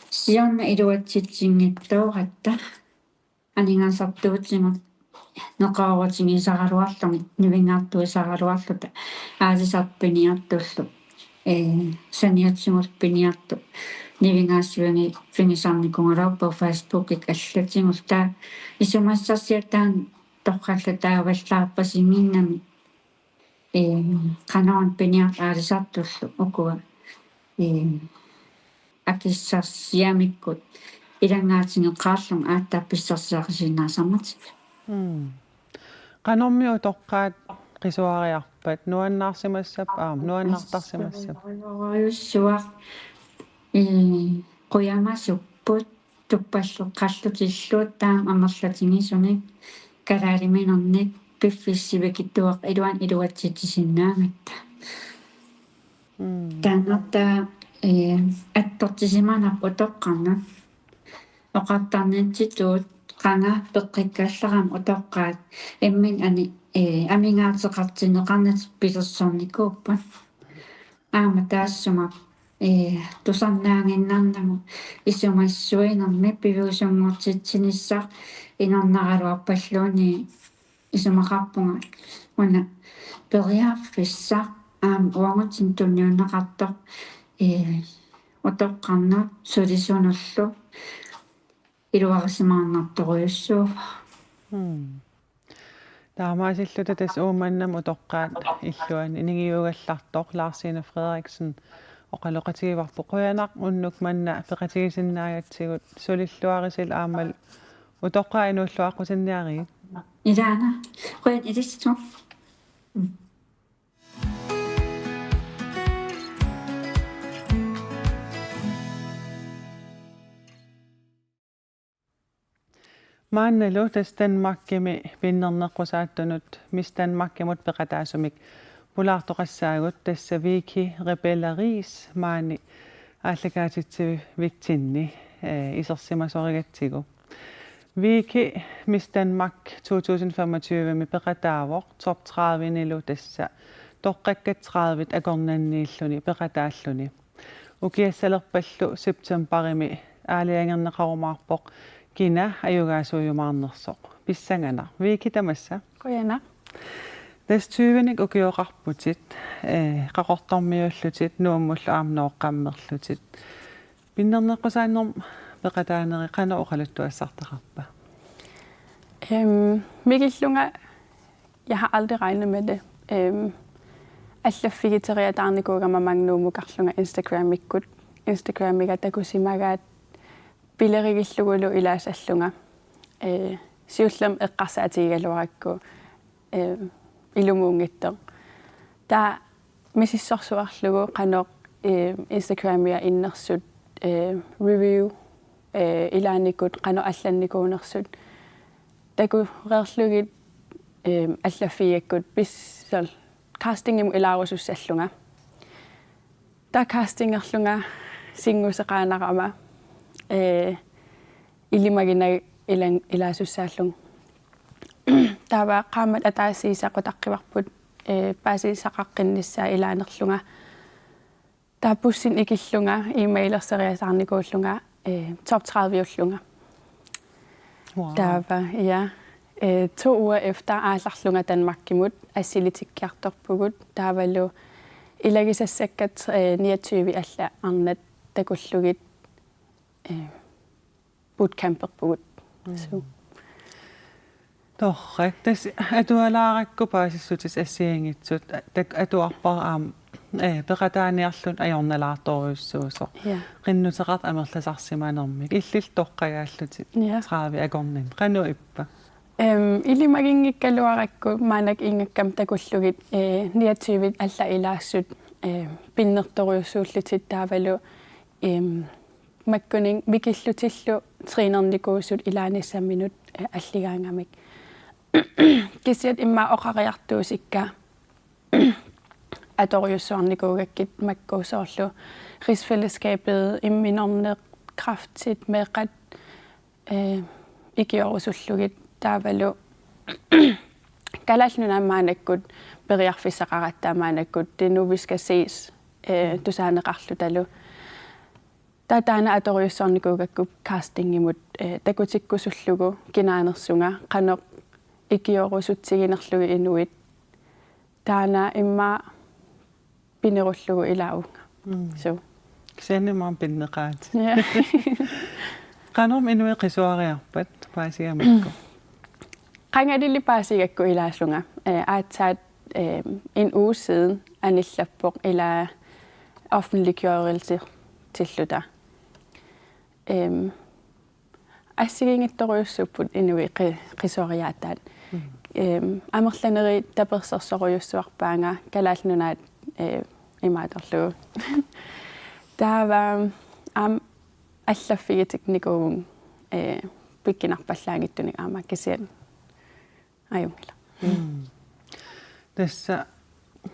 siorna iluatsitsinngitsooratta aningaasartuutigut neqeroorutigisaraluarlugit nivingaartuisaraluarluta aalisartut piniartullu, ee, saniatigullu piniartut nivingaassuiginngisarnikuugaluarpagut Facebookikkut allatigullu. Taava isumassarsiaq taanna torrallataavallaarpasinngimmat, ee, qanoq piniartut aalisartullu ukua, ee, akissarsiamikkut ilanngaatigeqqaarlunga aatsaat pissarsiaqisinnaasammat. Mm. Qanormi utoqqaat qisuariarpat, nuannaarsimassappat, aamma nuannaartarsimassappat? Qisuariarujussuaq, ee, qujamasupput, tuppalleqqallutillu taama amerlatigisunik, kalaaliminernik piffissaq sivikitsuaqqap iluani iluatsitsisinnaagatta. Mm. Taannartaa, ee, attortisimanarpoq utoqqarnut. Oqartarnitsitut qanga peqqikkallarama utoqqaat imminut ani-, ee, amigaateqartinneqarnatik pilersornikuupput. Aamma taassuma, ee, tusarnaaginnarnagu isumassuinermi piviusunngortitsinissaq inernaraluarpalluunniit isumaqarpunga una periarfissaq aamma uagutsinnut tunniunneqartoq, ee, utoqqarnut sulisunullu iluarisimaarnartorujussuuvoq. Hmm. Taamaasilluta tassa Uummannami utoqqaat illuanni ningiugallartoq Lars Signe Frederiksen oqaloqatigivarput. Qujanaq unnuk manna peqatigisinnaagatsigut, sulilluarisi aammalu utoqqaat inuulluaqqutinniarigit. Ilaana, qujan ilissi. Maannalu tassa Danmarkimi pinnerneqqusaattunut Miss Danmarkimut peqataasumik pulaartoqassaagut, tassa Vicky Rebella Riis maani aallakaatitsivitsinni, eh, isersimasorigatsigu. Vicky Miss Danmark to tusind femogtyve-mi peqataavoq top tredive-nilu, tassa toqqakkat tredive akornanniilluni peqataalluni. Ukiassalerpallu septembarimi aalajangerneqarumaarpoq kina ajugaasuujumaarnersoq. Pissanganaq, Vicky, tamassa. Qujanaq. Tassa tyvenik ukioqarputit, eh, Qaqortormiullutit, Nuummullu aamma Nooqqammerlutit. Pinnerneqqusaannermut peqataaneri qanoq oqaluttuassartaqarpa? Em, mikillunga Jeg har aldrig regnet med det. Øhm, allaffigiteriataarnikuugama Magnumukarlunga Instagramikkut. Instagramiga takusimagaat pilerigillugulu ilaasallunga. Øh, siullermik eqqarsaatigigaluarakku, øh, ilumuunngitsoq. Taava misissorsuarlugu qanoq, øh, Instagramia innersut, øh, review, øh, ilaannikkut qanoq allannikuunersut. Takureerlugit, øh, allaffigigakkit pissal castingimut ilaarusussallunga. Taava castingerlunga singuseqaannarama, øh, ilimaginagit ilan-, ilaasussaallunga. Taava qaammat ataasiinnaq utaqqivarput, øh, paasisaqaqqinnissaa ilaanerlunga. Taava bussinik ikillunga, e-mailerseriataarnikuullunga, øh, top tredive-ullunga. Wow. Taava, ja. Øh, to uger efter aallarlunga Danmarkimut, assilitikkiartorpugut, taavalu ilagisassakkat, øh, niogtyve allat arnat takullugit, øh, bootcamperpugut. Mm. Så. Torrak, tassa atualaarakku paasissutit assigiinngitsut, tak-, atuarpara aamma, øh, peqataaniarlutit ajornalaartorujussuusoq. Ja. Qinnuteqartut amerlasarsimanermik, illit toqqagaallutit, ja, tredive akornanni. Qanoq ippa? Øhm, ilimaginngikkaluarakku maannakkut ingakkami takullugit, øh, niogtyve allat ilaassut, øh, pinnertorujussuullutik taavalu, øhm, makkuninnga mikillutillu trænernikuusut ilaanissaminut, øh, alligaangamik. Kisianni immaqa oqariartuusikka atorujussuarnikuugakkit makku soorlu rigsfællesskabet, imminorneq, kræftit, meeqqat, øh, ikiorusullugit taavalu Kalaallit Nunaanni maannakkut periarfissaqaratta maannakkut det er nu vi skal ses, øh, tusaaneqarlutalu. Taava taanna atorujussuarnikuugakku castingimut, øh, takutikkusullugu kinaanersunga qanoq ikiorusutsiginerlugit inuit. Taanna immaqa pinerullugu ilaavunga. Mm. Så. Kisianni maani pinneqaat. Ja. Qanormi inuit qisuariarpat paasigamikku? Qangalili paasigakku ilaasunga. Øh, aatsaat, øh, en uge siden anillappoq ilaa offentliggørelsetilluta. Øhm, assigiinngitsorujussuupput inuit qi-, qisuariaataat. Mm. Øhm, amerlanerit tapersersorujussuarpaannga Kalaallit Nunaat, øh, imaattorlugu. Taava aamma allaffigitinikuuvunga, øh, pikkunarpallaanngitsunik aamma kisianni ajunngilaq. Mm. Tassa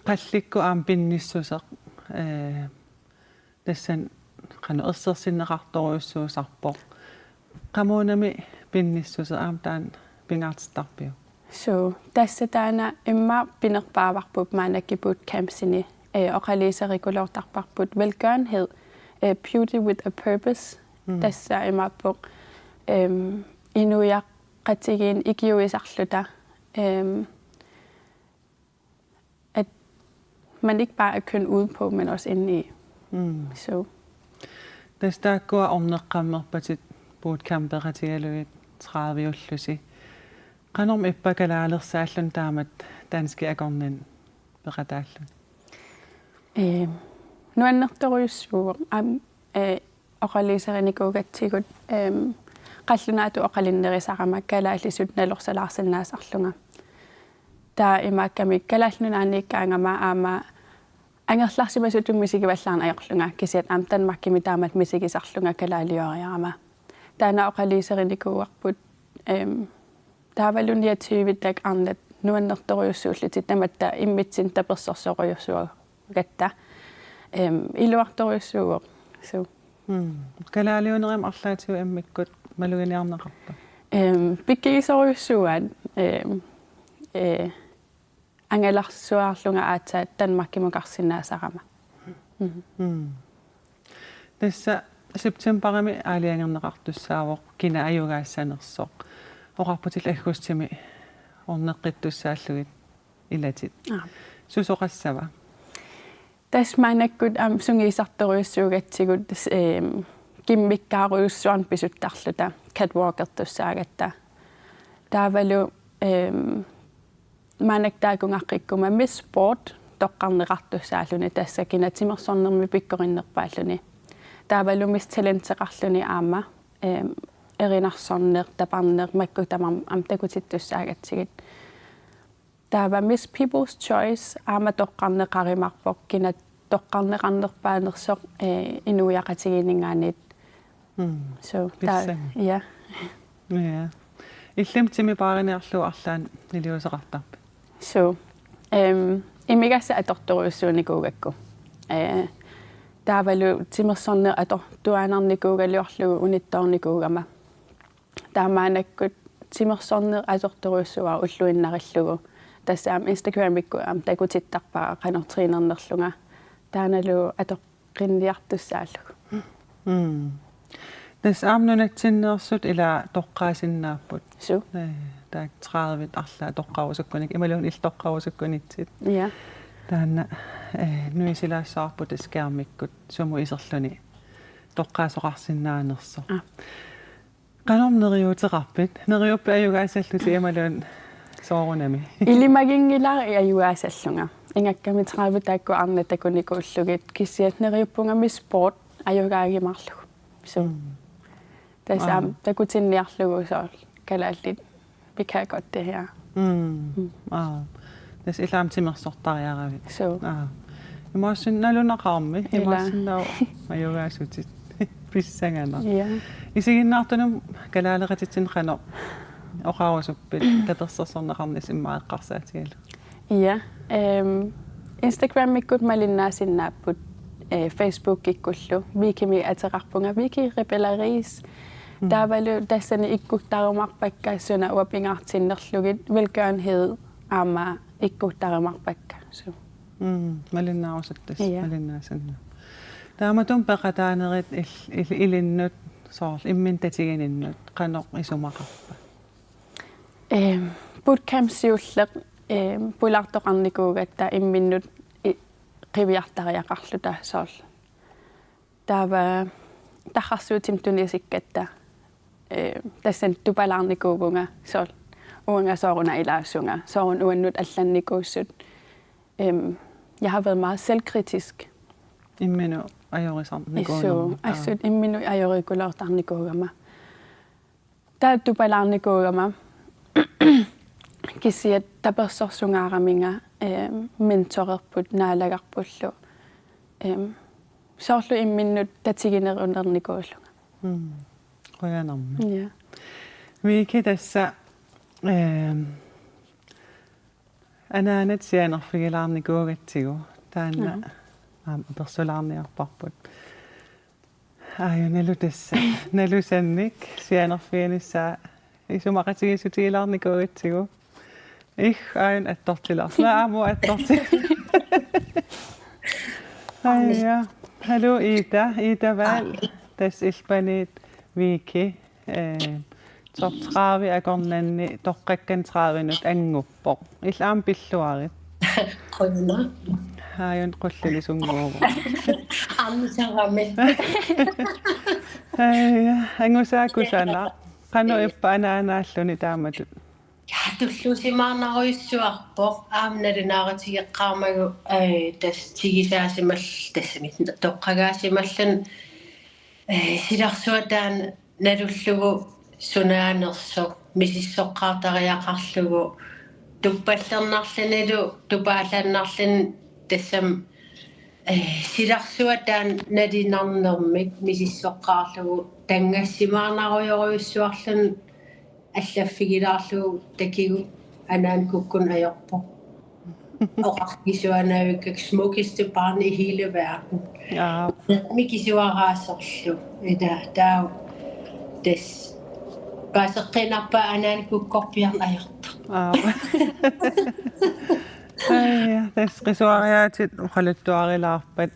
qallikkut aamma pinnissuseq, øh, tassani qanoq ersersinneqartorujussuusarpoq. Qamuunami pinnissuseq aamma taanna pingaartittarpiuk? Så, tassa taanna immaqa pinerpaavarput maannakkut bootcampsini, øh, oqaluuserikuluutarparput velgørenhed, øh, beauty with a purpose. Mm. Tassa imaappoq, øhm, inuiaqatigiinni ikiuisarluta, øhm, at man ikke bare er køn udpå, men også indeni. Mm. Så. Tassa taakkua orneqqammerpatit bootcampeqatigalugit tredive-ullusi. Qanormi ippa kalaalersaalluni taamatut danskit akornanni peqataalluni? Øh, nuannertorujussuuvoq. Aamma, øh, oqaluuserinikuugatsigu, øhm, qallunaatut oqalunnerisarama kalaallisut nalorsalaarsinnaasarlunga. Taava imaakkami Kalaallit Nunaanniikkaangama aamma angerlarsimasutut misigivallaarneq ajorlunga, kisianni aamma Danmarkimi taamatut misigisarlunga kalaalioriarama. Taanna oqaluuserinikuuarput, øhm, taavalu niogtyve-tak arnat nuannertorujussuullutik tamatta immitsinnut tapersersorujussuugatta. Øhm, iluartorujussuuvoq. Så. Mm. Kalaaliunerit arlaatigut immikkut maluginiarneqarpa? Øhm, pikkugisorujussuuaat, øhm, øh, angalarsuarlunga aatsaat Danmarkimukarsinnaasarama. Mhm. Mm. Tassa septembarimi aalajangerneqartussaavoq kina ajugaassanersoq. Oqarputit aggustimi orneqqittussaallugit ilatit. Aap. Susoqassava? Tassa maannakkut aamma sungiusartorujussuugatsigu, øhm, kimmikkaarujussuarnik pisuttarluta catwalkertussaagatta. Taavalu, øhm, Maannakkut taakunngaqqikkumma Miss Sport toqqarneqartussaalluni, tassa kina timersornermi pikkorinnerpaalluni. Taavalu Miss Talenteqarluni aamma, ehm, erinarsorneq, taparneq, makku tamarmik aamma takutittussaagatsigit. Taava Miss People's Choice aamma toqqarneqarumaarpoq, kina toqqarneqarnerpaanersoq, eh, inuiaqatigiinninngaanniit. Mm. So, ta-, Pissanganaq. Ja. Ja. Illimmi timi paariniarlugu arlaannik iliuuseqartarpit? So, ehm, imigassaq atortorujussuunikuugakku. Eh, taavalu timersorneq atortuaannarnikuugaluarlugu unittoornikuugama. Taamaannakkut timersorneq atortorujussuuara ulluinnarillugu. Tassa aamma Instagramikkut aamma takutittarpara qanoq trænernerlunga. Taannalu atoqqinniartussaallugu. Mm. Tassa aamma nunatsinneersut ila toqqaasinnaapput. Su. Eh, taakku tredive arlaat toqqarusukkunik, imaluunniit illit toqqarusukkunitsit. Ja. Taanna, eh, nuisilaassavarput tassa skærmikkut sumut iserluni toqqaasoqarsinnaanersoq. Ah. Qanormi neriuuteqarpit? Neriuppi ajugaasallutit imaluunniit soorunami? Ilimaginngilara ajugaasallunga. Ingakkami tredive taakku arnat takunikuullugit, kisianni neriuppunga Miss Sport ajugaagimaarlugu. So. Mm. Tassa Aa. aamma takutinniarlugu soorlu kalaallit, vi kan godt det her. Mm. Mm. Aa. Tassa illit aamma timersortariaravit. So. Aa. Imaassinnaavoq nalunaqarmi. Ila. Imaassinnaavoq ajugaasutit. Pissanganaq. Ja. Isiginnaartunut kalaaleqatitsinnut qanoq oqarusuppit tapersersorneqarnissaq immaqa eqqarsaatigalugu? Ja, ehm, Instagramikkut malinnaasinnaapput, eh, Facebookikkullu. Vikimik ateqarpunga, Viki Rebelleris. Mm. Taavalu tassani ikkuttarumaarpakka suna uanga pingaartinnerlugit, velgørenhed aamma ikkuttarumaarpakka. So. Mm, malinnaarusuttassat, Ja. malinnaasinnaavoq. Taamatut peqataanerit il-, il-, ilinnut, soorlu imminnut tatigininnut, qanoq isumaqarpa? Ehm, bootcamp siulleq, ehm, pulaartoqarnikuugatta imminnut i-, qiviartariaqarluta soorlu. Taava tarrarsuutimik tunisikkatta, ehm, tassani tupalaarnikuuvunga soorlu. Uanga sooruna ilaasunga, sooruna uannut allannikuusut. Ehm, jeg har været meget selvkritisk. Imminut ajorisarnikuugama. Issu, Aa. assut imminut ajorikulaartarnikuugama. Taava tupalaarnikuugama kisiat tapersersorsungaaraminga, ehm, mentorerput naalagarpullu. Ehm, soorlu imminnut tatiginerunernikuullunga. Mm. Qujanarmi. Ja. Viki tassa, ehm, anaanat sianerfigilaarnikuugatsigu. Taanna Aha. aamma apersulaarniarparput. Aajuna nalusa-, nalusannik sianerfiginissaa isumaqatigiissutigilaarnikuugatsigu. Ih, aajuna attortilaarpoq. Aamma attorti-. Aja. Hallo, Ida. Ida Wall. Tassa illit paniit Viki. Eh, top tredive akornanni toqqakkanni tredivenut annguppoq. Illit aamma pilluarit. Qujanaq. Aajuna qullilisunngooq. Aamma sarami. Aja, angusaa kusanaq. Qanoq ippa anaanaalluni taamatut? Ja, tulluusimaarnerujussuarpoq. Aamma nalunaarutigeqqaarmagu, eh, tassa tigusaasimall-, tassami toqqagaasimalluni, eh, silarsuaq taanna nalullugu sunaanersoq misissoqqaartariaqarlugu tuppallernarlunilu tupaallannarluni tassami, eh, silarsuaq taanna nalinarnermik misissoqqaarlugu tanngassimaarnerujorujussuarluni allaffigilaarlugu takigu anaanakukkunut ajorpoq. Oqarfigisuaannaavikkakku smukkeste barn i hele verden. Aap. Mikisuaraasorlu. Ida taava tassa paaseqqiinnarpaa anaanakukkorpiarneq ajortoq. Aap. Aja, tassa qisuariaatit oqaluttuarilaarpat.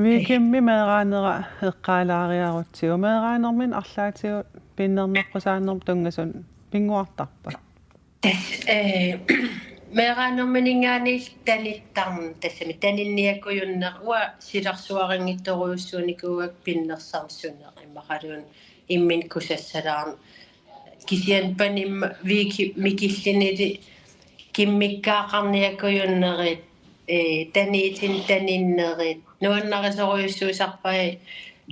Vikimmi meeraanera eqqaalaariarutsigu. Meeraanermini arlaatigut pinnerneqqusaanermut tunngasunut pinnguartarpa? Tassa, eh, meeraanermininngaanniit tanittarn-, tassami taninniakkujunneq uanga silarsuarinngitsorujussuunikuugakku pinnersarneq suneq immaqaluunniit imminut kusassalaarneq. Kisianni panimma Viki mikillunili kimmikkaaqarniakujunnerit, ee, taniitin taninnerit, nuannarisorujussuusarpai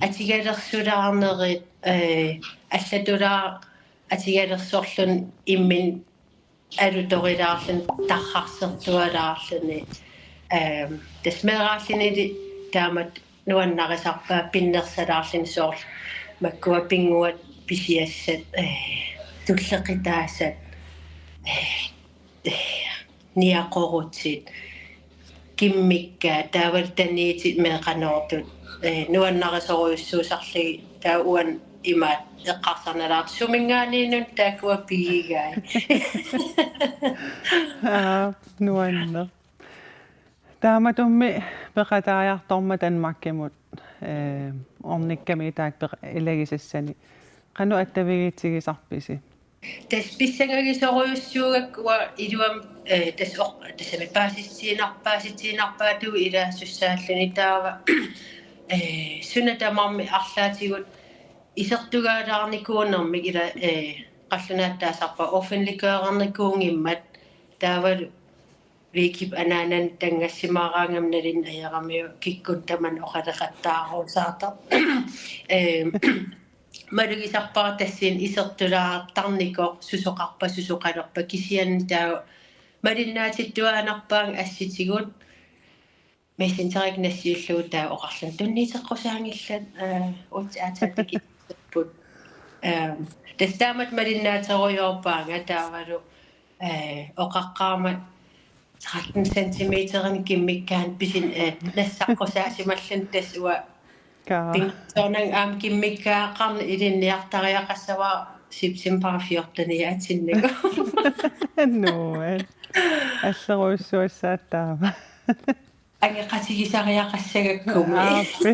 atigalersulaarnerit, ee, allatulaaq atigalersorluni imminut alutorilaarluni tarrarsertualaarluni. Ehm, tassa meeraallunili taamatut nuannarisarpaat pinnersalaarluni soorlu makkua pinnguat pisiassat, ee, tulleqitaasat, ee, ee, niaqorutit, kimmikkaat, taavalu taniitit meeqqanoortut, ee, nuannarisorujussuusarlugit taava uani imaat eqqarsarnalaartut suminngaanniinnut taakkua pigigai. Aa, nuanneq. Taamatut peqataajartormat Danmarkimut, ee, ornikkami taakku peq-, ilagisassani. Qanoq attavigiitsigisarpisi? Tassa pissangagisorujussuugakku uanga iluamik, ee, tassa oq-, tassami paasissutiinar-, paasissutiinnarpaatigut ilaasussaalluni taava, ee, suna tamarmi arlaatigut isertugaalaarnikuunermik ila, ee, qallunaatut taasarpaat offentliggørernikuunngimmat taavalu Vikip anaanani tanngassimaaraangami nalunngilaramiuk kikkunnut tamanut oqaloqattaarusaartoq. Ee, malugisarpara tassani isertulaartarnikoq susoqarpa susoqalerpa kisianni taava malinnaatittuaannarpaannga assutigut Messengerikkut nassiullugu taava oqarluni tunniuteqqusaanngillat, ee, uagut aatsaat takusipput. Ehm, tassa taamatut malinnaaterujoorpaannga taavalu, ee, oqaqqaarmat tretten centimeterinik kimmikkaannik pisin-, ee, nassaqqusaassimalluni tassa uanga Kaa. Ping-, soorunami aamma kimmikkaaqarneq ilinniartariaqassavara september fjorten atinnigu. Nuann. Allerujussuassaat taama. Angeqatigisariaqassagakkumi. Aappi.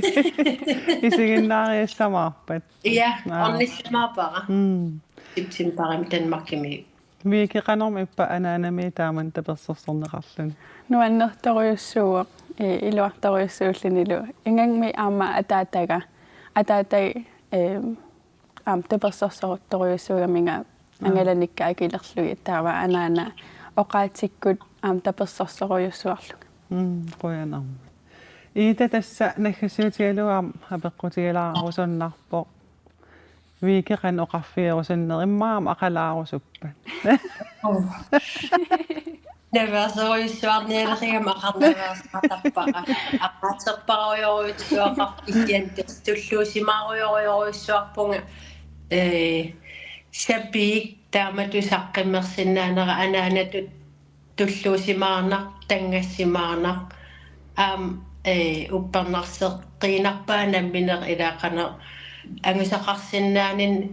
Isiginnaariassamaarpat. Ja, Aa. Ornissamaarpara. Mm. Septemberimi Danmarkimi. Viki, qanormi ippa anaanami taamani tapersersorneqarluni? Nuannertorujussuuvoq, i-, iluartorujussuullunilu. Ingammik aamma ataataga, ataataga, ee, aamma tapersersortorujussuugaminga Aa. angalanikka akilerlugit taava anaana oqaatsikkut aamma tapersersorujussuarlunga. Mm, qujanarmi. Ida, tassa naggasiutigalugu aamma apeqqutigilaarusunnarpoq. Viki qanoq oqarfigerusunnerit, immaqa aamma aqalaarusuppat? Naveersorujussuarnialerigama aqarnaveersaartarpara. Aqaatserparujorujussuaqarpoq kisianni tassa tulluusimaarujorujorujussuarpunga. Ee, sapiik taamatut saqqummersinnaanera anaanatut tulluusimaarnaq, tanngassimaarnaq, aamma, ee, uppernarseqqiinnarpaa nammineq ila qanoq angusaqarsinnaanermik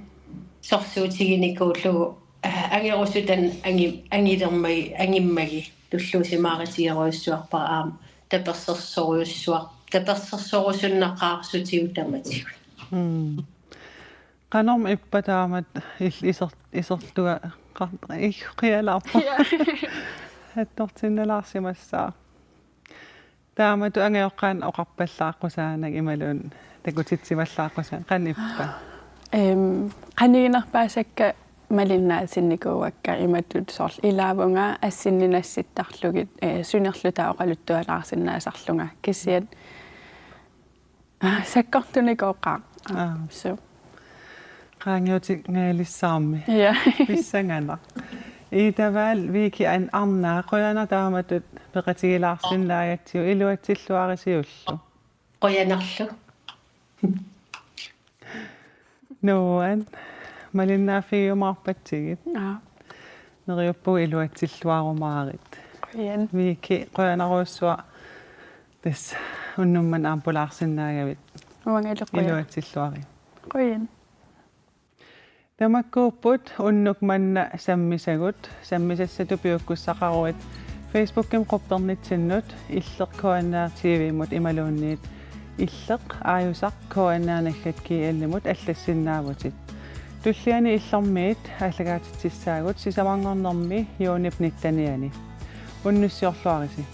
sorsuutiginikuullugu, ee, angerusutani angi-, angilermagi, angimmagi tulluusimaarutigerujussuarpara aamma tapersersorujussuar-, tapersersorusunnaqaarsutigut tamatigut. Mm. Qanormi ippa taamatut il-, iser-, isertua-, qa-, ih, qialaarpoq. Ja. Attortinnalaarsimassaaq. Taamatut angajoqqaanut oqarpallaaqqusaannak imaluunniit takutitsivallaaqqusaannak, qanoq ippa? Ehm, qaniginerpaasakka malinnaatinnikuuakka imatut soorlu ilaavunga assinnik nassittarlugit, ee, sunerluta oqaluttualaarsinnaasarlunga. Kisianni sakkortunikooqaaq. Aa. Suu. Qaangiutinngalissaarmi. Ja. Pissanganaq. Ida Wall, Viki, an-, arnaa, qujanaq taamatut peqatigilaarsinnaagatsigu, iluatsilluarisiullu. Qujanarlu. Nuann, malinnaaffigiumaarpatsigit. Aa. Neriuppugut iluatsilluarumaarit. Qujan. Viki, qujanarujussuaq tassa unnuk manna aamma pulaarsinnaagavit. Uangalu qujan. Iluatsilluarit. Qujan. Tamakkuupput unnuk manna sammisagut, sammisassatut piukkussaqaruit Facebookimi quppernitsinnut, Illeq K N R T V-mut imaluunniit illeq aajusaq K N R naggat G L-imut allassinnaavutit. Tulliani Illormiit aallakaatitsissaagut sisamanngornermi juunip nittenianni. Unnussiorluarisi.